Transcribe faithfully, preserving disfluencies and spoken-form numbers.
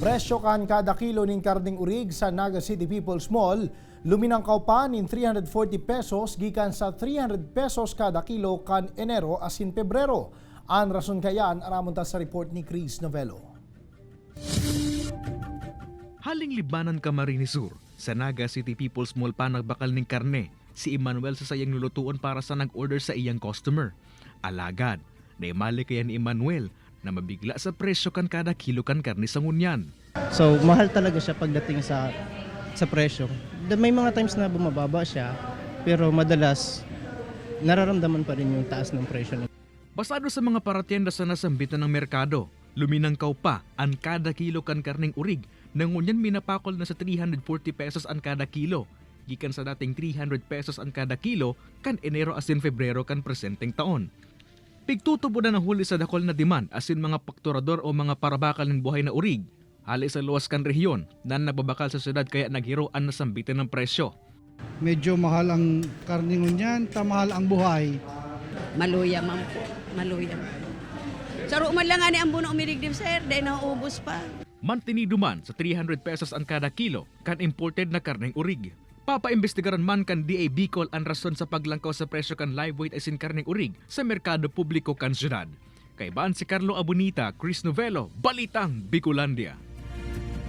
Presyo kan kada kilo nin karneng urig sa Naga City People's Mall luminangkaw pa nin three hundred forty pesos gikan sa three hundred pesos kada kilo kan Enero asin Pebrero. An rason kaiyan, aramon ta sa report ni Chris Novello. Haling Libmanan, Camarines Sur, sa Naga City People's Mall pa nagbakal nin karne si Emmanuel sa saiyang lulutoon para sa nag-order sa iyang customer. Alagad, naimali kaya ni Emmanuel na mabigla sa presyo kan kada kilo kan karne sa ngunyan. So, mahal talaga siya pagdating sa sa presyo. Da- May mga times na bumababa siya, pero madalas nararamdaman pa rin yung taas ng presyo. Basado sa mga paratienda sa nasambitan ng merkado, luminangkaw pa an kada kilo kan karneng urig na ngunyan minapakol na sa three hundred forty pesos an kada kilo, gikan sa dating three hundred pesos an kada kilo kan Enero asin Febrero kan presenteng taon. Pigtutubo na nahuli sa dakul na demand asin mga pakturador o mga parabakal nin buhay na urig hale sa luwas kan rehiyon na nagbabakal sa syudad, kaya naghiro an nasambitan ng presyo. Medyo mahal ang karne ngunyan, ta mahal ang buhay. Maluya man po. Maluya man. Saro man lang ani ang buno umirigdim, sir. Dahil nauubos pa. Mantinido man sa three hundred pesos an kada kilo kan imported na karneng urig. Papaimbestigaran man kan D A Bicol an rason sa paglangkaw sa presyo kan live weight asin karneng urig sa merkado publiko kan syudad. Kaiba si Carlo Abunita, Chris Novello, Balitang Bicolandia.